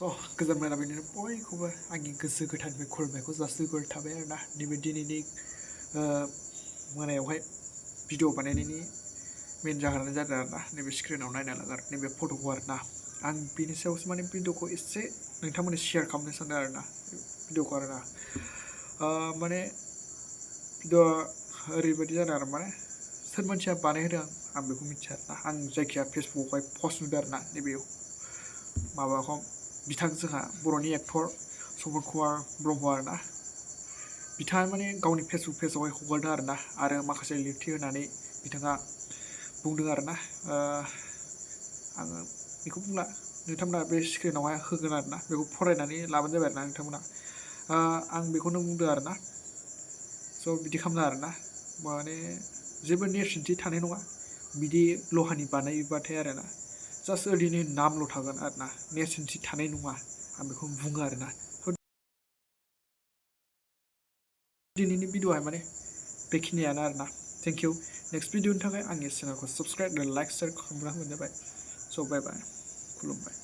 गोजान मोनाबिलिनि बयखौबो आंनि गोसो गोथारनिफ्राय खुलुमनायखौ जासिहरनाय थाबाय आरोना नैबे दिनैनि मोनायावहाय भिडिअ बानायनायनि मेन जाहोनानो जादों आरोना नैबे स्क्रिनाव नायनो लागा नैबे फट'खौ आरोना आं बिनि सायावसो माने भिडिअखौ एसे नोंथांमोननो शेयार खालामनो सानदों आरोना भिडिअखौ आरोना माने भिडिअआ ओरैबायदि जादों आरो माने सोर मानसिया बानायहोदों आं बेखौ मिथिया आरोना आं जायखिया फेसबुकआवहाय पस्ट नुदों आरोना नैबेयाव माबाखौ बिथां जोंहा बर'नि एक्टर सपन कुमार ब्रह्म आरोना बिथाङा माने गावनि फेसबुक पेजावहाय हगारदों आरोना आरो माखासे लिरथि होनानै बिथाङा बुंदों आरोना आङो बेखौ बुंला नोंथांमोना बे स्क्रिनावहाय होगोन आरोना बेखौ फरायनानै लाबानो जाबाय आरोना नोंथांमोना आं बेखौनो बुंदों आरोना स' बिदि खालामना आरोना माने जेबो नेरसोनथि थानाय नङा बिदि लहानि बानायोबाथाय आरोना जास्ट ओरैनो नामल' थागोन आरोना नेरसोनथि थानाय नङा आं बेखौ बुङो आरोना दिनैनि भिडिअ'आ माने बेखिनियानो आरोना थेंक इउ नेक्स्ट भिडिअनि थाखाय आंनि चेनेलखौ साबस्क्राइब आरो लाइक शेयार खालामना होबानो जाबाय स' बाय बाय खुलुमबाय